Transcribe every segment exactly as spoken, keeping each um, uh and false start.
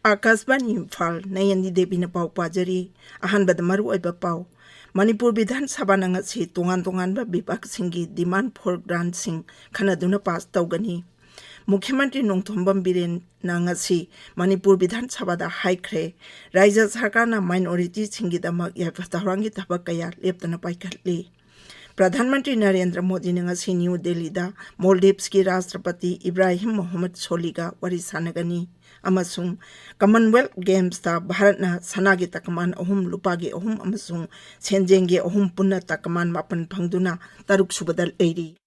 ꯑꯥꯀꯥꯁꯕꯥꯅꯤ ꯏꯝꯐꯥꯜ, ꯅꯌꯟꯗꯤ ꯗꯦꯕꯤꯅ ꯄꯥꯎ ꯄꯥꯖꯔꯤ꯫ ꯑꯍꯥꯟꯕꯗ ꯃꯔꯨꯑꯣꯏꯕ ꯄꯥꯎ꯫ ꯃꯅꯤꯄꯨꯔ ꯕꯤꯙꯥꯟ ꯁꯚꯥꯅ ꯉꯁꯤ ꯇꯣꯉꯥꯟ ꯇꯣꯉꯥꯟꯕ ꯕꯤꯚꯥꯒꯁꯤꯡꯒꯤ demand for grantꯁꯤꯡ ꯈꯟꯅꯗꯨꯅ ꯄꯥꯁ ꯇꯧꯒꯅꯤ꯫ ꯃꯨꯈ꯭ꯌ ꯃꯟꯇ꯭ꯔꯤ ꯅꯣꯡꯊꯣꯝꯕꯝ ꯕꯤꯔꯦꯟꯅ ꯉꯁꯤ ꯃꯅꯤꯄꯨꯔ ꯕꯤꯙꯥꯟ ꯁꯚꯥꯗ ꯍꯥꯏꯈ꯭ꯔꯦ, ꯔꯥꯖ꯭ꯌ ꯁꯔꯀꯥꯔꯅ minorityꯁꯤꯡꯒꯤꯗꯃꯛ ꯌꯥꯏꯐ ꯊꯧꯔꯥꯡꯒꯤ ꯊꯕꯛ ꯀꯌꯥ ꯂꯦꯞꯇꯅ ꯄꯥꯏꯈꯠꯂꯤ꯫ ꯄ꯭ꯔꯙꯥꯟ ꯃꯟꯇ꯭ꯔꯤ ꯅꯔꯦꯟꯗ꯭ꯔ ꯃꯣꯗꯤꯅ ꯉꯁꯤ ꯅ꯭ꯌꯨ ꯗꯦꯜꯂꯤꯗ ꯃꯣꯜꯗꯤꯚꯁꯀꯤ ꯔꯥꯁꯇ꯭ꯔꯄꯇꯤ ꯏꯕ꯭ꯔꯥꯍꯤꯝ ꯃꯣꯍꯝꯃꯗ ꯁꯣꯂꯤꯒ ꯋꯥꯔꯤ ꯁꯥꯟꯅꯒꯅꯤ ꯑꯃꯁꯨꯡ Commonwealth Gamesꯇ ꯚꯥꯔꯠꯅ ꯁꯅꯥꯒꯤ ꯇꯀꯃꯥꯟ ꯑꯍꯨꯝ, ꯂꯨꯄꯥꯒꯤ ꯑꯍꯨꯝ ꯑꯃꯁꯨꯡ ꯁꯦꯟꯖꯦꯡꯒꯤ ꯑꯍꯨꯝ, ꯄꯨꯟꯅ ꯇꯀꯃꯥꯟ ꯃꯥꯄꯟ ꯐꯪꯗꯨꯅ ꯇꯔꯨꯛ ꯁꯨꯕꯗ ꯂꯩꯔꯤ꯫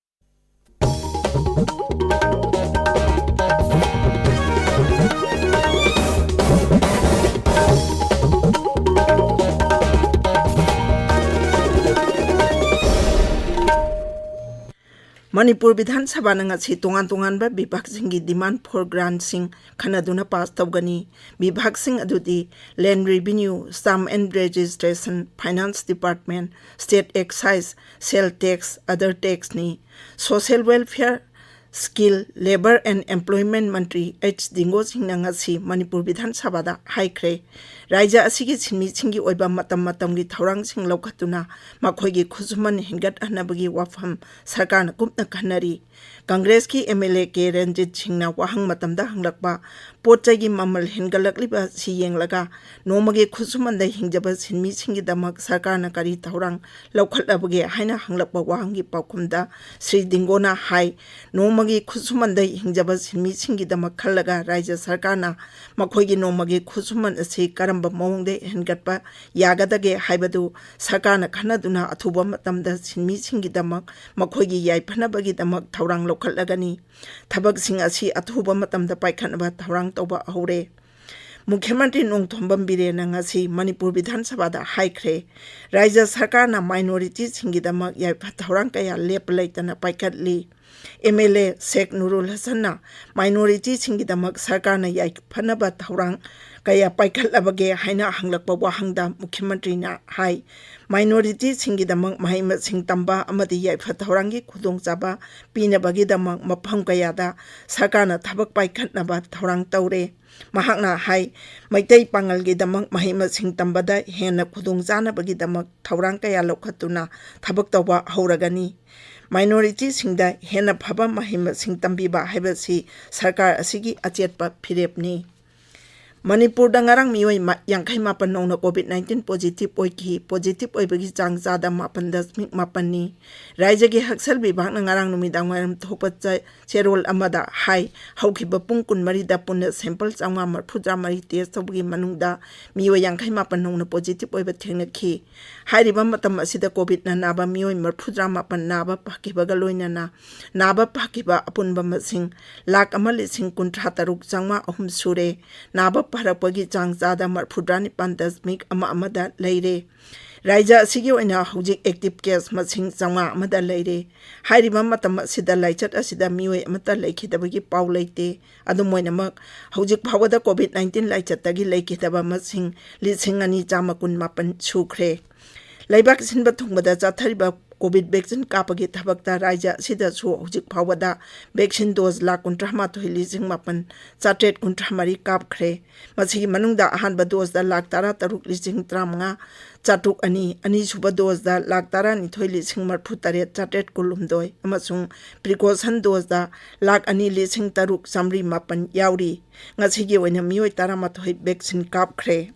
ꯃꯅꯤꯄꯨꯔ ꯕꯤꯙꯥꯟ ꯁꯚꯥꯅ ꯉꯁꯤ ꯇꯣꯉꯥꯟ ꯇꯣꯉꯥꯟꯕ ꯕꯤꯚꯥꯒꯁꯤꯡꯒꯤ demand for grantꯁꯤꯡ ꯈꯟꯅꯗꯨꯅ ꯄꯥꯁ ꯇꯧꯒꯅꯤ꯫ ꯕꯤꯚꯥꯒꯁꯤꯡ ꯑꯗꯨꯗꯤ Land Revenue, Stamp and Registration, Finance Department, State Excise, Sale Tax, Other Taxꯅꯤ꯫ Social Welfare, Skill, Labour and Employment Mantri H ꯗꯤꯡꯒꯣ ꯁꯤꯡꯅ ꯉꯁꯤ ꯃꯅꯤꯄꯨꯔ ꯕꯤꯙꯥꯟ ꯁꯚꯥꯗ ꯍꯥꯏꯈ꯭ꯔꯦ, ꯔꯥꯖ꯭ꯌ ꯑꯁꯤꯒꯤ ꯁꯤꯟꯃꯤꯁꯤꯡꯒꯤ ꯑꯣꯏꯕ ꯃꯇꯝ ꯃꯇꯝꯒꯤ ꯊꯧꯔꯥꯡꯁꯤꯡ ꯂꯧꯈꯠꯇꯨꯅ ꯃꯈꯣꯏꯒꯤ ꯈꯨꯠꯁꯨꯃꯟ ꯍꯦꯟꯒꯠꯍꯟꯅꯕꯒꯤ ꯋꯥꯐꯝ ꯁꯔꯀꯥꯔꯅ ꯀꯨꯞꯅ ꯈꯟꯅꯔꯤ꯫ ꯀꯪꯒ꯭ꯔꯦꯁꯀꯤ M L A K Ranjit ꯁꯤꯡꯅ ꯋꯥꯍꯪ ꯃꯇꯝꯗ ꯍꯪꯂꯛꯄ, ꯄꯣꯠ ꯆꯩꯒꯤ ꯃꯃꯜ ꯍꯦꯟꯒꯠꯂꯛꯂꯤꯕ ꯑꯁꯤ ꯌꯦꯡꯂꯒ ꯅꯣꯡꯃꯒꯤ ꯈꯨꯠꯁꯨꯃꯟꯗ ꯍꯤꯡꯖꯕ ꯁꯤꯟꯃꯤꯁꯤꯡꯒꯤꯗꯃꯛ ꯁꯔꯀꯥꯔꯅ ꯀꯔꯤ ꯊꯧꯔꯥꯡ ꯂꯧꯈꯠꯂꯕꯒꯦ ꯍꯥꯏꯅ ꯍꯪꯂꯛꯄ ꯋꯥꯍꯪꯒꯤ ꯄꯥꯎꯈꯨꯝꯗ ꯁ꯭ꯔꯤ ꯗꯤꯡꯒꯣꯅ ꯍꯥꯏ, ꯅꯣꯡꯃꯒꯤ ꯈꯨꯠꯁꯨꯃꯟꯗ ꯍꯤꯡꯖꯕ ꯁꯤꯟꯃꯤꯁꯤꯡꯒꯤꯗꯃꯛ ꯈꯜꯂꯒ ꯔꯥꯖ꯭ꯌ ꯁꯔꯀꯥꯔꯅ ꯃꯈꯣꯏꯒꯤ ꯅꯣꯡꯃꯒꯤ ꯈꯨꯠꯁꯨꯃꯟ ꯑꯁꯤ ꯀꯔꯝꯕ ꯃꯑꯣꯡꯗ ꯍꯦꯟꯒꯠꯄ ꯌꯥꯒꯗꯒꯦ ꯍꯥꯏꯕꯗꯨ ꯁꯔꯀꯥꯔꯅ ꯈꯟꯅꯗꯨꯅ ꯑꯊꯨꯕ ꯃꯇꯝꯗ ꯁꯤꯟꯃꯤꯁꯤꯡꯒꯤꯗꯃꯛ ꯃꯈꯣꯏꯒꯤ ꯌꯥꯏꯐꯅꯕꯒꯤꯗꯃꯛ ꯊꯧꯔꯥꯡ ꯂꯧꯈꯠꯂꯒꯅꯤ꯫ ꯊꯕꯛꯁꯤꯡ ꯑꯁꯤ ꯑꯊꯨꯕ ꯃꯇꯝꯗ ꯄꯥꯏꯈꯠꯅꯕ ꯊꯧꯔꯥꯡ ꯇꯧꯕ ꯍꯧꯔꯦ꯫ ꯃꯨꯈ꯭ꯌ ꯃꯟꯇ꯭ꯔꯤ ꯅꯣꯡꯊꯣꯝꯕꯝ ꯕꯤꯔꯦꯟꯅ ꯉꯁꯤ ꯃꯅꯤꯄꯨꯔ ꯕꯤꯙꯥꯟ ꯁꯚꯥꯗ ꯍꯥꯏꯈ꯭ꯔꯦ, ꯔꯥꯖ꯭ꯌ ꯁꯔꯀꯥꯔꯅ minorityꯁꯤꯡꯒꯤꯗꯃꯛ ꯌꯥꯏꯐ ꯊꯧꯔꯥꯡ ꯀꯌꯥ ꯂꯦꯞꯄ ꯂꯩꯇꯅ ꯄꯥꯏꯈꯠꯂꯤ꯫ ꯑꯦꯝ ꯑꯦꯜ ꯑꯦ ꯁꯦꯈ ꯅꯨꯔꯨꯜ ꯍꯁꯟꯅ minorityꯁꯤꯡꯒꯤꯗꯃꯛ ꯁꯔꯀꯥꯔꯅ ꯌꯥꯏꯐꯅꯕ ꯊꯧꯔꯥꯡ ꯀꯌꯥ ꯄꯥꯏꯈꯠꯂꯕꯒꯦ ꯍꯥꯏꯅ ꯍꯪꯂꯛꯄ ꯋꯥꯍꯪꯗ ꯃꯨꯈ꯭ꯌ ꯃꯟꯇ꯭ꯔꯤꯅ ꯍꯥꯏ, minorityꯁꯤꯡꯒꯤꯗꯃꯛ ꯃꯍꯩ ꯃꯁꯤꯡ ꯇꯝꯕ ꯑꯃꯗꯤ ꯌꯥꯏꯐ ꯊꯧꯔꯥꯡꯒꯤ ꯈꯨꯗꯣꯡꯆꯥꯕ ꯄꯤꯅꯕꯒꯤꯗꯃꯛ ꯃꯐꯝ ꯀꯌꯥꯗ ꯁꯔꯀꯥꯔꯅ ꯊꯕꯛ ꯄꯥꯏꯈꯠꯅꯕ ꯊꯧꯔꯥꯡ ꯇꯧꯔꯦ꯫ ꯃꯍꯥꯛꯅ ꯍꯥꯏ, ꯃꯩꯇꯩ ꯄꯥꯉꯜꯒꯤꯗꯃꯛ ꯃꯍꯩ ꯃꯁꯤꯡ ꯇꯝꯕꯗ ꯍꯦꯟꯅ ꯈꯨꯗꯣꯡꯆꯥꯅꯕꯒꯤꯗꯃꯛ ꯊꯧꯔꯥꯡ ꯀꯌꯥ ꯂꯧꯈꯠꯇꯨꯅ ꯊꯕꯛ ꯇꯧꯕ ꯍꯧꯔꯒꯅꯤ꯫ ꯃꯥꯏꯅꯣꯔꯤꯇꯤꯁꯤꯡꯗ ꯍꯦꯟꯅ ꯐꯕ ꯃꯍꯩ ꯃꯁꯤꯡ ꯇꯝꯕꯤꯕ ꯍꯥꯏꯕꯁꯤ ꯁꯔꯀꯥꯔ ꯑꯁꯤꯒꯤ ꯑꯆꯦꯠꯄ ꯐꯤꯔꯦꯞꯅꯤ꯫ ꯃꯅꯤꯄꯨꯔꯗ ꯉꯔꯥꯡ ꯃꯤꯑꯣꯏ ꯃ-, ꯌꯥꯡꯈꯩ ꯃꯥꯄꯟ ꯅꯧꯅ ꯀꯣꯚꯤꯗ ꯅꯥꯏꯟꯇꯤꯟ ꯄꯣꯖꯤꯇꯤꯚ ꯑꯣꯏꯈꯤ꯫ ꯄꯣꯖꯤꯇꯤꯚ ꯑꯣꯏꯕꯒꯤ ꯆꯥꯡ ꯆꯥꯗ ꯃꯥꯄꯟ ꯗꯁꯃꯤꯛ ꯃꯥꯄꯟꯅꯤ꯫ ꯔꯥꯏꯖ꯭ꯌꯒꯤ ꯍꯛꯁꯦꯜ ꯕꯤꯚꯥꯒꯅ ꯉꯔꯥꯡ ꯅꯨꯃꯤꯗꯥꯡ ꯋꯥꯏꯔꯝ ꯊꯣꯛꯄ ꯆ-, ꯆꯦꯔꯣꯜ ꯑꯃꯗ ꯍꯥꯏ, ꯍꯧꯈꯤꯕ ꯄꯨꯡ ꯀꯨꯟꯃꯔꯤꯗ ꯄꯨꯟꯅ ꯁꯦꯝꯄꯜ ꯆꯥꯝꯃꯉꯥ ꯃꯔꯤꯐꯨꯇꯔꯥ ꯃꯔꯤ ꯇꯦꯁ ꯇꯧꯕꯒꯤ ꯃꯅꯨꯡꯗ ꯃꯤꯑꯣꯏ ꯌꯥꯡꯈꯩ ꯃꯥꯄꯟ ꯅꯧꯅ ꯄꯣꯖꯤꯇꯤꯚ ꯑꯣꯏꯕ ꯊꯦꯡꯅꯈꯤ꯫ ꯍꯥꯏꯔꯤꯕ ꯃꯇꯝ ꯑꯁꯤꯗ ꯀꯣꯚꯤꯗꯅ ꯅꯥꯕ ꯃꯤꯑꯣꯏ ꯃꯔꯤꯐꯨꯇꯔꯥ ꯃꯥꯄꯟ ꯅꯥꯕ ꯐꯈꯤꯕꯒ ꯂꯣꯏꯅꯅ ꯅꯥꯕ ꯐꯈꯤꯕ ꯑꯄꯨꯟꯕ ꯃꯁꯤꯡ ꯂꯥꯈ ꯑꯃ ꯂꯤꯁꯤꯡ ꯀꯨꯟꯊ꯭ꯔꯥ ꯇꯔꯨꯛ ꯆꯥꯝꯃꯉꯥ ꯑꯍꯨꯝ ꯁꯨꯔꯦ꯫ ꯅꯥꯕ ꯐꯔꯛꯄꯒꯤ ꯆꯥꯡ ꯆꯥꯗ ꯃꯔꯤꯐꯨꯇꯔꯥ ꯅꯤꯄꯥꯟ ꯗꯁꯃꯤꯛ ꯑꯃ ꯑꯃꯗ ꯂꯩꯔꯦ꯫ ꯔꯥꯏꯖ꯭ꯌ ꯑꯁꯤꯒꯤ ꯑꯣꯏꯅ ꯍꯧꯖꯤꯛ ꯑꯦꯛꯇꯤꯚ ꯀꯦꯁ ꯃꯁꯤꯡ ꯆꯥꯝꯃꯉꯥ ꯑꯃꯗ ꯂꯩꯔꯦ꯫ ꯍꯥꯏꯔꯤꯕ ꯃꯇꯝ ꯑꯁꯤꯗ ꯂꯥꯏꯆꯠ ꯑꯁꯤꯗ ꯃꯤꯑꯣꯏ ꯑꯃꯠꯇ ꯂꯩꯈꯤꯗꯕꯒꯤ ꯄꯥꯎ ꯂꯩꯇꯦ꯫ ꯑꯗꯨꯝ ꯑꯣꯏꯅꯃꯛ, ꯍꯧꯖꯤꯛ ꯐꯥꯎꯕꯗ ꯀꯣꯚꯤꯗ ꯅꯥꯏꯟꯇꯤꯟ ꯂꯥꯏꯆꯠꯇꯒꯤ ꯂꯩꯈꯤꯗꯕ ꯃꯁꯤꯡ ꯂꯤꯁꯤꯡ ꯑꯅꯤ ꯆꯥꯝꯃ ꯀꯨꯟ ꯃꯥꯄꯟ ꯁꯨꯈ꯭ꯔꯦ꯫ ꯂꯩꯕꯥꯛ ꯁꯤꯟꯕ ꯊꯨꯡꯕꯗ ꯆꯠꯊꯔꯤꯕ ꯀꯣꯚꯤꯗ ꯚꯦꯛꯁꯤꯟ ꯀꯥꯞꯄꯒꯤ ꯊꯕꯛꯇ ꯔꯥꯏꯖ꯭ꯌ ꯑꯁꯤꯗꯁꯨ ꯍꯧꯖꯤꯛ ꯐꯥꯎꯕꯗ ꯚꯦꯛꯁꯤꯟ ꯗꯣꯁ ꯂꯥꯈ ꯀꯨꯟꯊ꯭ꯔꯥ ꯃꯥꯊꯣꯏ ꯂꯤꯁꯤꯡ ꯃꯥꯄꯟ ꯆꯥꯇ꯭ꯔꯦꯠ ꯀꯨꯟꯊ꯭ꯔꯥ ꯃꯔꯤ ꯀꯥꯞꯈ꯭ꯔꯦ꯫ ꯃꯁꯤꯒꯤ ꯃꯅꯨꯡꯗ ꯑꯍꯥꯟꯕ ꯗꯣꯁꯇ ꯂꯥꯈ ꯇꯔꯥ ꯇꯔꯨꯛ ꯂꯤꯁꯤꯡ ꯇꯔꯥꯃꯉꯥ ꯆꯥꯇ꯭ꯔꯨꯛ ꯑꯅꯤ, ꯑꯅꯤꯁꯨꯕ ꯗꯣꯁꯇ ꯂꯥꯈ ꯇꯔꯥꯅꯤꯊꯣꯏ ꯂꯤꯁꯤꯡ ꯃꯔꯤꯐꯨ ꯇꯔꯦꯠ ꯆꯥꯇ꯭ꯔꯦꯠ ꯀꯨꯟꯍꯨꯝꯗꯣꯏ ꯑꯃꯁꯨꯡ ꯄ꯭ꯔꯤꯀꯣꯁꯟ ꯗꯣꯁꯇ ꯂꯥꯈ ꯑꯅꯤ ꯂꯤꯁꯤꯡ ꯇꯔꯨꯛ ꯆꯥꯃꯔꯤ ꯃꯥꯄꯟ ꯌꯥꯎꯔꯤ꯫ ꯉꯁꯤꯒꯤ ꯑꯣꯏꯅ ꯃꯤꯑꯣꯏ ꯇꯔꯥꯃꯥꯊꯣꯏ ꯚꯦꯛꯁꯤꯟ ꯀꯥꯞꯈ꯭ꯔꯦ꯫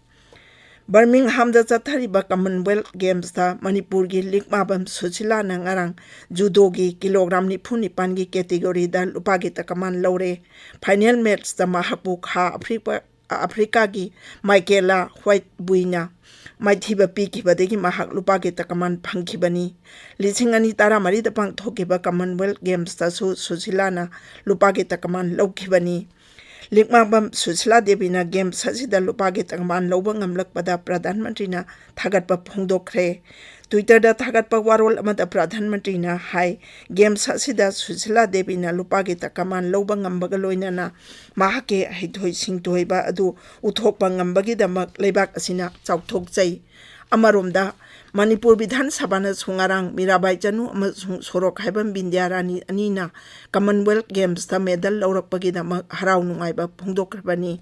ꯕꯔꯃꯤꯡꯍꯥꯝꯗ ꯆꯠꯊꯔꯤꯕ ꯀꯃꯟꯋꯦꯜꯊ ꯒꯦꯝꯁꯇ ꯃꯅꯤꯄꯨꯔꯒꯤ ꯂꯤꯛꯃꯥꯕꯝ ꯁꯨꯁꯤꯂꯥꯅ ꯉꯔꯥꯡ ꯖꯨꯗꯣꯒꯤ ꯀꯤꯂꯣꯒ꯭ꯔꯥꯝ ꯅꯤꯐꯨ ꯅꯤꯄꯥꯟꯒꯤ ꯀꯦꯇꯦꯒꯣꯔꯤꯗ ꯂꯨꯄꯥꯒꯤ ꯇꯀꯃꯥꯟ ꯂꯧꯔꯦ꯫ ꯐꯥꯏꯅꯦꯜ ꯃꯦꯠꯆꯇ ꯃꯍꯥꯛꯄꯨ ꯈꯥ ꯑꯐ꯭ꯔꯤꯀꯥ-, ꯑꯐ꯭ꯔꯤꯀꯥꯒꯤ ꯃꯥꯏꯀꯦꯂꯥ ꯍ꯭ꯋꯥꯏꯠꯕꯨꯏꯅ ꯃꯥꯏꯊꯤꯕ ꯄꯤꯈꯤꯕꯗꯒꯤ ꯃꯍꯥꯛ ꯂꯨꯄꯥꯒꯤ ꯇꯀꯃꯥꯟ ꯐꯪꯈꯤꯕꯅꯤ꯫ ꯂꯤꯁꯤꯡ ꯑꯅꯤ ꯇꯔꯥꯃꯔꯤꯗ ꯄꯥꯡꯊꯣꯛꯈꯤꯕ ꯀꯃꯟꯋꯦꯜꯊ ꯒꯦꯝꯁꯇꯁꯨ ꯁꯨꯁꯤꯂꯥꯅ ꯂꯨꯄꯥꯒꯤ ꯇꯀꯃꯥꯟ ꯂꯧꯈꯤꯕꯅꯤ꯫ ꯂꯤꯛꯃꯥꯕꯝ ꯁꯨꯁꯤꯂꯥ ꯗꯦꯕꯤꯅ ꯒꯦꯝꯁ ꯑꯁꯤꯗ ꯂꯨꯄꯥꯒꯤ ꯇꯀꯃꯥꯟ ꯂꯧꯕ ꯉꯝꯂꯛꯄꯗ ꯄ꯭ꯔꯙꯥꯟ ꯃꯟꯇ꯭ꯔꯤꯅ ꯊꯥꯒꯠꯄ ꯐꯣꯡꯗꯣꯛꯈ꯭ꯔꯦ꯫ ꯇ꯭ꯋꯤꯇꯔꯗ ꯊꯥꯒꯠꯄ ꯋꯥꯔꯣꯜ ꯑꯃꯗ ꯄ꯭ꯔꯙꯥꯟ ꯃꯟꯇ꯭ꯔꯤꯅ ꯍꯥꯏ, ꯒꯦꯝꯁ ꯑꯁꯤꯗ ꯁꯨꯁꯤꯂꯥ ꯗꯦꯕꯤꯅ ꯂꯨꯄꯥꯒꯤ ꯇꯀꯃꯥꯟ ꯂꯧꯕ ꯉꯝꯕꯒ ꯂꯣꯏꯅꯅ ꯃꯍꯥꯛꯀꯤ ꯍꯩꯊꯣꯏ ꯁꯤꯡꯊꯣꯏꯕ ꯑꯗꯨ ꯎꯠꯊꯣꯛꯄ ꯉꯝꯕꯒꯤꯗꯃꯛ ꯂꯩꯕꯥꯛ ꯑꯁꯤꯅ ꯆꯥꯎꯊꯣꯛꯆꯩ꯫ ꯑꯃꯔꯣꯝꯗ, ꯃꯅꯤꯄꯨꯔ ꯕꯤꯙꯥꯟ ꯁꯚꯥꯅꯁꯨ ꯉꯔꯥꯡ ꯃꯤꯔꯥꯕꯥꯏ ꯆꯅꯨ ꯑꯃꯁꯨꯡ ꯁꯣꯔꯣꯛꯈꯥꯏꯕꯝ ꯕꯤꯟꯗ꯭ꯌꯥꯔꯥꯅꯤ ꯑꯅꯤꯅ Commonwealth Gamesꯇ medal ꯂꯧꯔꯛꯄꯒꯤꯗꯃꯛ ꯍꯔꯥꯎ ꯅꯨꯡꯉꯥꯏꯕ ꯐꯣꯡꯗꯣꯛꯈ꯭ꯔꯕꯅꯤ꯫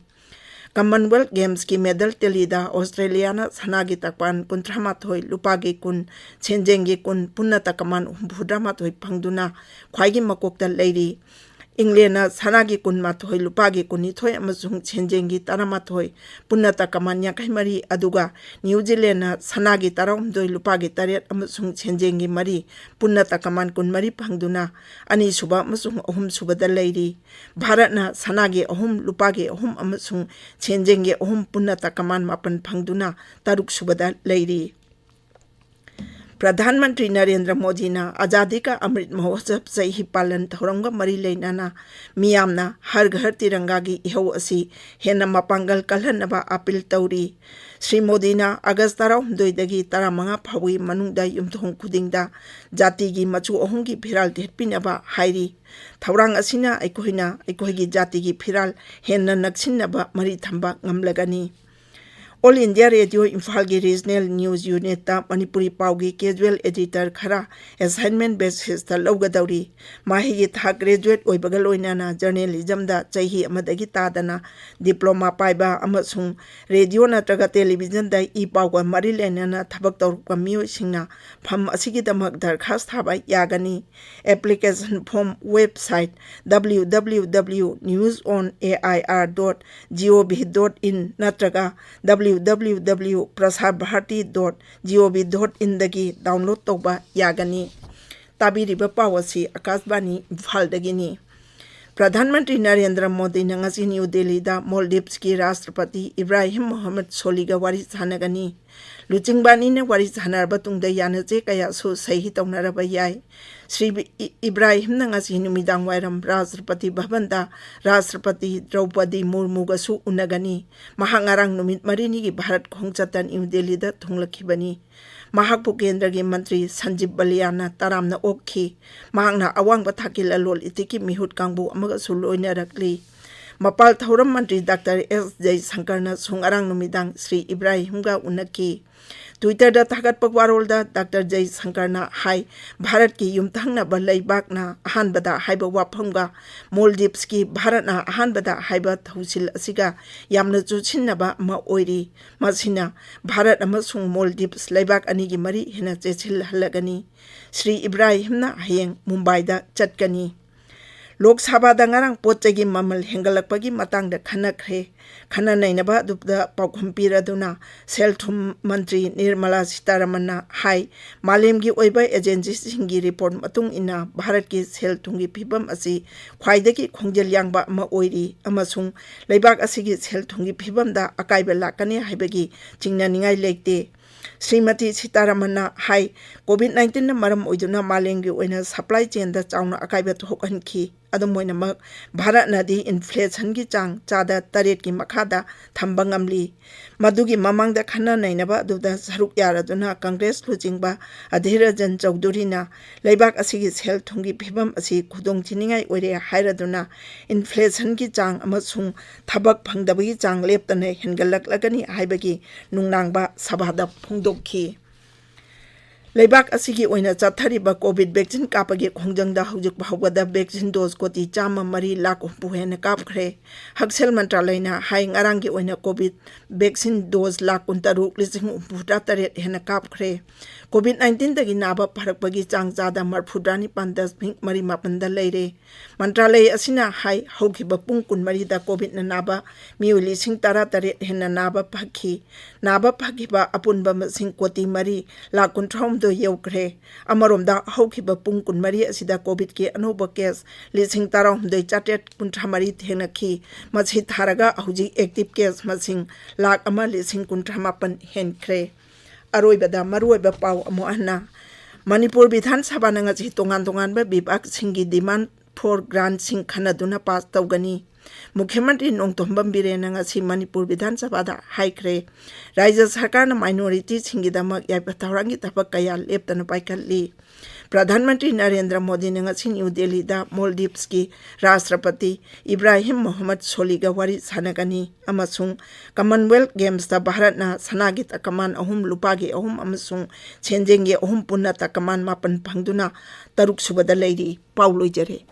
Commonwealth Gamesꯀꯤ medal tallyꯗ ꯑꯣꯁꯇ꯭ꯔꯦꯂꯤꯌꯥꯅ ꯁꯅꯥꯒꯤ ꯇꯀꯃꯥꯟ ꯀꯨꯟꯊ꯭ꯔꯥ ꯃꯥꯊꯣꯏ, ꯂꯨꯄꯥꯒꯤ ꯀꯨꯟ, ꯁꯦꯟꯖꯦꯡꯒꯤ ꯀꯨꯟ, ꯄꯨꯟꯅ ꯇꯀꯃꯥꯟ ꯍꯨꯝꯐꯨꯇꯔꯥ ꯃꯥꯊꯣꯏ ꯐꯪꯗꯨꯅ ꯈ꯭ꯋꯥꯏꯒꯤ ꯃꯀꯣꯛꯇ ꯂꯩꯔꯤ꯫ ꯏꯪꯂꯦꯟꯅ ꯁꯅꯥꯒꯤ ꯀꯨꯟꯃꯥꯊꯣꯏ, ꯂꯨꯄꯥꯒꯤ ꯀꯨꯟꯅꯤꯊꯣꯏ ꯑꯃꯁꯨꯡ ꯁꯦꯟꯖꯦꯡꯒꯤ ꯇꯔꯥꯃꯥꯊꯣꯏ, ꯄꯨꯟꯅ ꯇꯀꯃꯥꯟ ꯌꯥꯡꯈꯩ ꯃꯔꯤ, ꯑꯗꯨꯒ ꯅ꯭ꯌꯨ ꯖꯤꯂꯦꯟꯅ ꯁꯅꯥꯒꯤ ꯇꯔꯥꯍꯨꯝꯗꯣꯏ, ꯂꯨꯄꯥꯒꯤ ꯇꯔꯦꯠ ꯑꯃꯁꯨꯡ ꯁꯦꯟꯖꯦꯡꯒꯤ ꯃꯔꯤ, ꯄꯨꯟꯅ ꯇꯀꯃꯥꯟ ꯀꯨꯟꯃꯔꯤ ꯐꯪꯗꯨꯅ ꯑꯅꯤꯁꯨꯕ ꯑꯃꯁꯨꯡ ꯑꯍꯨꯝꯁꯨꯕꯗ ꯂꯩꯔꯤ꯫ ꯚꯥꯔꯠꯅ ꯁꯅꯥꯒꯤ ꯑꯍꯨꯝ, ꯂꯨꯄꯥꯒꯤ ꯑꯍꯨꯝ ꯑꯃꯁꯨꯡ ꯁꯦꯟꯖꯦꯡꯒꯤ ꯑꯍꯨꯝ, ꯄꯨꯟꯅ ꯇꯀꯃꯥꯟ ꯃꯥꯄꯟ ꯐꯪꯗꯨꯅ ꯇꯔꯨꯛꯁꯨꯕꯗ ꯂꯩꯔꯤ꯫ ꯄ꯭ꯔꯙꯥꯟ ꯃꯟꯇ꯭ꯔꯤ ꯅꯔꯦꯟꯗ꯭ꯔ ꯃꯣꯗꯤꯅ ꯑꯖꯥꯗꯤ ꯀꯥ ꯑꯃ꯭ꯔꯤꯠ ꯃꯍꯣꯠꯁꯕ ꯆꯍꯤ ꯄꯥꯂꯟ ꯊꯧꯔꯝꯒ ꯃꯔꯤ ꯂꯩꯅꯅ ꯃꯤꯌꯥꯝꯅ ꯍꯔ ꯘꯔ ꯇꯤꯔꯪꯒꯥꯒꯤ ꯏꯍꯧ ꯑꯁꯤ ꯍꯦꯟꯅ ꯃꯄꯥꯡꯒꯜ ꯀꯜꯍꯟꯅꯕ ꯑꯥꯄꯤꯜ ꯇꯧꯔꯤ꯫ ꯁ꯭ꯔꯤ ꯃꯣꯗꯤꯅ ꯑꯥꯒꯁ ꯇꯔꯥꯍꯨꯝꯗꯣꯏꯗꯒꯤ ꯇꯔꯥꯃꯉꯥ ꯐꯥꯎꯕꯒꯤ ꯃꯅꯨꯡꯗ ꯌꯨꯝꯊꯣꯡ ꯈꯨꯗꯤꯡꯗ ꯖꯥꯇꯤꯒꯤ ꯃꯆꯨ ꯑꯍꯨꯝꯒꯤ ꯐꯤꯔꯥꯜ ꯊꯦꯠꯄꯤꯅꯕ ꯍꯥꯏꯔꯤ꯫ ꯊꯧꯔꯥꯡ ꯑꯁꯤꯅ ꯑꯩꯈꯣꯏꯅ ꯑꯩꯈꯣꯏꯒꯤ ꯖꯥꯇꯤꯒꯤ ꯐꯤꯔꯥꯜ ꯍꯦꯟꯅ ꯅꯛꯁꯤꯟꯅꯕ ꯃꯔꯤ ꯊꯝꯕ ꯉꯝꯂꯒꯅꯤ꯫ All India Radio ꯏꯝꯐꯥꯜꯒꯤ Regional News Unitꯇ ꯃꯅꯤꯄꯨꯔꯤ ꯄꯥꯎꯒꯤ casual editor ꯈꯔ assignment basisꯇ ꯂꯧꯒꯗꯧꯔꯤ꯫ ꯃꯍꯩꯒꯤ ꯊꯥꯛ graduate ꯑꯣꯏꯕꯒ ꯂꯣꯏꯅꯅ journalismꯗ ꯆꯍꯤ ꯑꯃꯗꯒꯤ ꯇꯥꯗꯅ diploma ꯄꯥꯏꯕ ꯑꯃꯁꯨꯡ radio ꯅꯠꯇ꯭ꯔꯒ televisionꯗ ꯏ ꯄꯥꯎꯒ ꯃꯔꯤ ꯂꯩꯅꯅ ꯊꯕꯛ ꯇꯧꯔꯛꯄ ꯃꯤꯑꯣꯏꯁꯤꯡꯅ ꯐꯝ ꯑꯁꯤꯒꯤꯗꯃꯛ ꯗꯔꯈꯥꯁ ꯊꯥꯕ ꯌꯥꯒꯅꯤ꯫ Application form website www.newsonair.gov.in ꯅꯠꯇ꯭ꯔꯒ www.prasarbharati.gov.inꯗꯒꯤ download ꯇꯧꯕ ꯌꯥꯒꯅꯤ꯫ ꯇꯥꯕꯤꯔꯤꯕ ꯄꯥꯎ ꯑꯁꯤ ꯑꯀꯥꯁꯕꯥꯅꯤ ꯏꯝꯐꯥꯜꯗꯒꯤꯅꯤ꯫ ꯄ꯭ꯔꯙꯥꯟ ꯃꯟꯇ꯭ꯔꯤ ꯅꯔꯦꯟꯗ꯭ꯔ ꯃꯣꯗꯤꯅ ꯉꯁꯤ ꯅ꯭ꯌꯨ ꯗꯦꯜꯂꯤꯗ ꯃꯣꯜꯗꯤꯞꯁꯀꯤ ꯔꯥꯁꯇ꯭ꯔꯄꯇꯤ ꯏꯕ꯭ꯔꯥꯍꯤꯝ ꯃꯣꯍꯝꯃꯗ ꯁꯣꯂꯤꯒ ꯋꯥꯔꯤ ꯁꯥꯟꯅꯒꯅꯤ꯫ ꯂꯨꯆꯤꯡꯕ ꯑꯅꯤꯅ ꯋꯥꯔꯤ ꯁꯥꯟꯅꯔꯕ ꯇꯨꯡꯗ ꯌꯥꯅꯆꯦ ꯀꯌꯥꯁꯨ ꯁꯍꯤ ꯇꯧꯅꯔꯕ ꯌꯥꯏ꯫ ꯁ꯭ꯔꯤ ꯏ-, ꯏꯕ꯭ꯔꯥꯍꯤꯝꯅ ꯉꯁꯤ ꯅꯨꯃꯤꯗꯥꯡ ꯋꯥꯏꯔꯝ ꯔꯥꯁꯇ꯭ꯔꯄꯇꯤ ꯚꯕꯟꯗ ꯔꯥꯁꯇ꯭ꯔꯄꯇꯤ ꯗ꯭ꯔꯧꯄꯗꯤ ꯃꯨꯔꯃꯨꯒꯁꯨ ꯎꯅꯒꯅꯤ꯫ ꯃꯍꯥꯛ ꯉꯔꯥꯡ ꯅꯨꯃꯤꯠ ꯃꯔꯤꯅꯤꯒꯤ ꯚꯥꯔꯠ ꯈꯣꯡꯆꯠꯇ ꯅ꯭ꯌꯨ ꯗꯦꯜꯂꯤꯗ ꯊꯨꯡꯂꯛꯈꯤꯕꯅꯤ꯫ ꯃꯍꯥꯛꯄꯨ ꯀꯦꯟꯗ꯭ꯔꯒꯤ ꯃꯟꯇ꯭ꯔꯤ ꯁꯟꯖꯤꯕ ꯕꯂꯤꯌꯥꯟꯅ ꯇꯔꯥꯝꯅ ꯑꯣꯛꯈꯤ꯫ ꯃꯍꯥꯛꯅ ꯑꯋꯥꯡꯕ ꯊꯥꯛꯀꯤ ꯂꯂꯣꯟ ꯏꯇꯤꯛꯀꯤ ꯃꯤꯍꯨꯠ ꯀꯥꯡꯕꯨ ꯑꯃꯒꯁꯨ ꯂꯣꯏꯅꯔꯛꯂꯤ꯫ ꯃꯄꯥꯜ ꯊꯧꯔꯝ ꯃꯟꯇ꯭ꯔꯤ ꯗꯥꯛꯇꯔ ꯑꯦꯁ ꯖꯌꯁꯪꯀꯔꯅꯁꯨ ꯉꯔꯥꯡ ꯅꯨꯃꯤꯗꯥꯡ ꯁ꯭ꯔꯤ ꯏꯕ꯭ꯔꯥꯍꯤꯝꯒ ꯎꯅꯈꯤ꯫ Twitter-ꯗ ꯊꯥꯒꯠꯄ ꯋꯥꯔꯣꯜꯗ ꯗꯥꯛꯇꯔ ꯖꯩꯁꯪꯀꯔꯅ ꯍꯥꯏ, ꯚꯥꯔꯠꯀꯤ ꯌꯨꯝꯊꯪꯅꯕ ꯂꯩꯕꯥꯛꯅ ꯑꯍꯥꯟꯕꯗ ꯍꯥꯏꯕ ꯋꯥꯐꯝꯒ ꯃꯣꯜꯗꯤꯞꯁꯀꯤ ꯚꯥꯔꯠꯅ ꯑꯍꯥꯟꯕꯗ ꯍꯥꯏꯕ ꯊꯧꯁꯤꯜ ꯑꯁꯤꯒ ꯌꯥꯝꯅ ꯆꯨꯁꯤꯟꯅꯕ ꯑꯃ ꯑꯣꯏꯔꯤ꯫ ꯃꯁꯤꯅ ꯚꯥꯔꯠ ꯑꯃꯁꯨꯡ ꯃꯣꯜꯗꯤꯞꯁ ꯂꯩꯕꯥꯛ ꯑꯅꯤꯒꯤ ꯃꯔꯤ ꯍꯦꯟꯅ ꯆꯦꯠꯁꯤꯜꯍꯜꯂꯒꯅꯤ꯫ ꯁ꯭ꯔꯤ ꯏꯕ꯭ꯔꯥꯍꯤꯝꯅ ꯍꯌꯦꯡ ꯃꯨꯝꯕꯥꯏꯗ ꯆꯠꯀꯅꯤ꯫ ꯂꯣꯛ ꯁꯚꯥꯗ ꯉꯔꯥꯡ ꯄꯣꯠ ꯆꯩꯒꯤ ꯃꯃꯜ ꯍꯦꯟꯒꯠꯂꯛꯄꯒꯤ ꯃꯇꯥꯡꯗ ꯈꯟꯅꯈ꯭ꯔꯦ꯫ ꯈꯟꯅ ꯅꯩꯅꯕ ꯑꯗꯨꯗ ꯄꯥꯎꯈꯨꯝ ꯄꯤꯔꯗꯨꯅ ꯁꯦꯜ ꯊꯨꯝ ꯃꯟꯇ꯭ꯔꯤ ꯅꯤꯔꯃꯂꯥ ꯁꯤꯇꯥꯔꯥꯃꯟꯅ ꯍꯥꯏ, ꯃꯥꯂꯦꯝꯒꯤ ꯑꯣꯏꯕ ꯑꯦꯖꯦꯟꯁꯤꯁꯤꯡꯒꯤ ꯔꯤꯄꯣꯔꯠ ꯃꯇꯨꯡ ꯏꯟꯅ ꯚꯥꯔꯠꯀꯤ ꯁꯦꯜ ꯊꯨꯝꯒꯤ ꯐꯤꯕꯝ ꯑꯁꯤ ꯈ꯭ꯋꯥꯏꯗꯒꯤ ꯈꯣꯡꯖꯦꯜ ꯌꯥꯡꯕ ꯑꯃ ꯑꯣꯏꯔꯤ ꯑꯃꯁꯨꯡ ꯂꯩꯕꯥꯛ ꯑꯁꯤꯒꯤ ꯁꯦꯜ ꯊꯨꯝꯒꯤ ꯐꯤꯕꯝꯗ ꯑꯀꯥꯏꯕ ꯂꯥꯛꯀꯅꯤ ꯍꯥꯏꯕꯒꯤ ꯆꯤꯡꯅꯅꯤꯡꯉꯥꯏ ꯂꯩꯇꯦ꯫ ꯁ꯭ꯔꯤꯃꯇꯤ ꯁꯤꯇꯥꯔꯥꯃꯟꯅ ꯍꯥꯏ, ꯀꯣꯚꯤꯗ ꯅꯥꯏꯟꯇꯤꯟꯅ ꯃꯔꯝ ꯑꯣꯏꯗꯨꯅ ꯃꯥꯂꯦꯝꯒꯤ ꯑꯣꯏꯅ ꯁꯄ꯭ꯂꯥꯏ ꯆꯦꯟꯗ ꯆꯥꯎꯅ ꯑꯀꯥꯏꯕ ꯊꯣꯛꯍꯟꯈꯤ꯫ ꯑꯗꯨꯝ ꯑꯣꯏꯅꯃꯛ, ꯚꯥꯔꯠꯅꯗꯤ ꯏꯟꯐ꯭ꯂꯦꯁꯟꯒꯤ ꯆꯥꯡ ꯆꯥꯗ ꯇꯔꯦꯠꯀꯤ ꯃꯈꯥꯗ ꯊꯝꯕ ꯉꯝꯂꯤ꯫ ꯃꯗꯨꯒꯤ ꯃꯃꯥꯡꯗ ꯈꯟꯅ ꯅꯩꯅꯕ ꯑꯗꯨꯗ ꯁꯔꯨꯛ ꯌꯥꯔꯗꯨꯅ ꯀꯪꯒ꯭ꯔꯦꯁ ꯂꯨꯆꯤꯡꯕ ꯑꯙꯤꯔ ꯔꯟꯖꯟ ꯆꯧꯙꯨꯔꯤꯅ ꯂꯩꯕꯥꯛ ꯑꯁꯤꯒꯤ ꯁꯦꯜ ꯊꯨꯝꯒꯤ ꯐꯤꯕꯝ ꯑꯁꯤ ꯈꯨꯗꯣꯡ ꯊꯤꯅꯤꯡꯉꯥꯏ ꯑꯣꯏꯔꯦ ꯍꯥꯏꯔꯗꯨꯅ ꯏꯟꯐ꯭ꯂꯦꯁꯟꯒꯤ ꯆꯥꯡ ꯑꯃꯁꯨꯡ ꯊꯕꯛ ꯐꯪꯗꯕꯒꯤ ꯆꯥꯡ ꯂꯦꯞꯇꯅ ꯍꯦꯟꯒꯠꯂꯛꯂꯒꯅꯤ ꯍꯥꯏꯕꯒꯤ ꯅꯨꯡꯅꯥꯡꯕ ꯁꯚꯥꯗ ꯐꯣꯡꯗꯣꯛꯈꯤ꯫ ꯂꯩꯕꯥꯛ ꯑꯁꯤꯒꯤ ꯑꯣꯏꯅ ꯆꯠꯊꯔꯤꯕ ꯀꯣꯚꯤꯗ ꯚꯦꯛꯁꯤꯟ ꯀꯥꯞꯄꯒꯤ ꯈꯣꯡꯖꯪꯗ ꯍꯧꯖꯤꯛ ꯐꯥꯎꯕꯗ ꯚꯦꯛꯁꯤꯟ ꯗꯣꯁ ꯀꯣꯇꯤ ꯆꯥꯝꯃ ꯃꯔꯤ ꯂꯥꯈ ꯍꯨꯝꯐꯨ ꯍꯦꯟꯅ ꯀꯥꯞꯈ꯭ꯔꯦ꯫ ꯍꯛꯁꯦꯜ ꯃꯟꯇ꯭ꯔꯥꯂꯌꯅ ꯍꯥꯏ, ꯉꯔꯥꯡꯒꯤ ꯑꯣꯏꯅ ꯀꯣꯚꯤꯗ ꯚꯦꯛꯁꯤꯟ ꯗꯣꯁ ꯂꯥꯈ ꯀꯨꯟꯇꯔꯨꯛ ꯂꯤꯁꯤꯡ ꯍꯨꯝꯐꯨꯇꯔꯥ ꯇꯔꯦꯠ ꯍꯦꯟꯅ ꯀꯥꯞꯈ꯭ꯔꯦ꯫ ꯀꯣꯚꯤꯗ ꯅꯥꯏꯟꯇꯤꯟꯗꯒꯤ ꯅꯥꯕ ꯐꯔꯛꯄꯒꯤ ꯆꯥꯡ ꯆꯥꯗ ꯃꯔꯐꯨꯇꯔꯥ ꯅꯤꯄꯥꯟ ꯗꯁꯃꯤꯛ ꯃꯔꯤ ꯃꯥꯄꯟꯗ ꯂꯩꯔꯦ꯫ ꯃꯟꯇ꯭ꯔꯥꯂꯌ ꯑꯁꯤꯅ ꯍꯥꯏ, ꯍꯧꯈꯤꯕ ꯄꯨꯡ ꯀꯨꯟꯃꯔꯤꯗ ꯀꯣꯚꯤꯗꯅ ꯅꯥꯕ ꯃꯤꯑꯣꯏ ꯂꯤꯁꯤꯡ ꯇꯔꯥꯇꯔꯦꯠ ꯍꯦꯟꯅ ꯅꯥꯕ ꯐꯈꯤ꯫ ꯅꯥꯕ ꯐꯈꯤꯕ ꯑꯄꯨꯟꯕ ꯃꯁꯤꯡ ꯀꯣꯇꯤ ꯃꯔꯤ ꯂꯥꯈ ꯀꯨꯟꯊ꯭ꯔꯥꯍꯨꯝꯗꯣꯏ ꯌꯧꯈ꯭ꯔꯦ꯫ ꯑꯃꯔꯣꯝꯗ, ꯍꯧꯈꯤꯕ ꯄꯨꯡ ꯀꯨꯟꯃꯔꯤ ꯑꯁꯤꯗ ꯀꯣꯚꯤꯗꯀꯤ ꯑꯅꯧꯕ ꯀꯦꯁ ꯂꯤꯁꯤꯡ ꯇꯔꯥꯍꯨꯝꯗꯣꯏ ꯆꯥꯇ꯭ꯔꯦꯠ ꯀꯨꯟꯊ꯭ꯔꯥ ꯃꯔꯤ ꯊꯦꯡꯅꯈꯤ꯫ ꯃꯁꯤ ꯊꯥꯔꯒ ꯍꯧꯖꯤꯛ ꯑꯦꯛꯇꯤꯚ ꯀꯦꯁ ꯃꯁꯤꯡ ꯂꯥꯈ ꯑꯃ ꯂꯤꯁꯤꯡ ꯀꯨꯟꯊ꯭ꯔꯥ ꯃꯥꯄꯟ ꯍꯦꯟꯈ꯭ꯔꯦ꯫ ꯑꯔꯣꯏꯕꯗ ꯃꯔꯨꯑꯣꯏꯕ ꯄꯥꯎ ꯑꯃꯨꯛ ꯍꯟꯅ, ꯃꯅꯤꯄꯨꯔ ꯕꯤꯙꯥꯟ ꯁꯚꯥꯅ ꯉꯁꯤ ꯇꯣꯉꯥꯟ ꯇꯣꯉꯥꯟꯕ ꯕꯤꯚꯥꯒꯁꯤꯡꯒꯤ ꯗꯤꯃꯥꯟ ꯐꯣꯔ ꯒ꯭ꯔꯥꯟꯠꯁꯤꯡ ꯈꯟꯅꯗꯨꯅ ꯄꯥꯁ ꯇꯧꯒꯅꯤ꯫ ꯃꯨꯈ꯭ꯌ ꯃꯟꯇ꯭ꯔꯤ ꯅꯣꯡꯊꯣꯝꯕꯝ ꯕꯤꯔꯦꯟꯅ ꯉꯁꯤ ꯃꯅꯤꯄꯨꯔ ꯕꯤꯙꯥꯟ ꯁꯚꯥꯗ ꯍꯥꯏꯈ꯭ꯔꯦ, ꯔꯥꯖ꯭ꯌ ꯁꯔꯀꯥꯔꯅ ꯃꯥꯏꯅꯣꯔꯤꯇꯤꯁꯤꯡꯒꯤꯗꯃꯛ ꯌꯥꯏꯐ ꯊꯧꯔꯥꯡꯒꯤ ꯊꯕꯛ ꯀꯌꯥ ꯂꯦꯞꯇꯅ ꯄꯥꯏꯈꯠꯂꯤ꯫ ꯄ꯭ꯔꯙꯥꯟ ꯃꯟꯇ꯭ꯔꯤ ꯅꯔꯦꯟꯗ꯭ꯔ ꯃꯣꯗꯤꯅ ꯉꯁꯤ ꯅ꯭ꯌꯨ ꯗꯦꯜꯂꯤꯗ ꯃꯣꯜꯗꯤꯞꯁꯀꯤ ꯔꯥꯁꯇ꯭ꯔꯄꯇꯤ ꯏꯕ꯭ꯔꯥꯍꯤꯝ ꯃꯣꯍꯝꯃꯗ ꯁꯣꯂꯤꯒ ꯋꯥꯔꯤ ꯁꯥꯟꯅꯒꯅꯤ ꯑꯃꯁꯨꯡ ꯀꯃꯟꯋꯦꯜꯊ ꯒꯦꯝꯁꯇ ꯚꯥꯔꯠꯅ ꯁꯅꯥꯒꯤ ꯇꯀꯃꯥꯟ ꯑꯍꯨꯝ, ꯂꯨꯄꯥꯒꯤ ꯑꯍꯨꯝ ꯑꯃꯁꯨꯡ ꯁꯦꯟꯖꯦꯡꯒꯤ ꯑꯍꯨꯝ, ꯄꯨꯟꯅ ꯇꯀꯃꯥꯟ ꯃꯥꯄꯟ ꯐꯪꯗꯨꯅ ꯇꯔꯨꯛ ꯁꯨꯕꯗ ꯂꯩꯔꯤ꯫ ꯄꯥꯎ ꯂꯣꯏꯖꯔꯦ꯫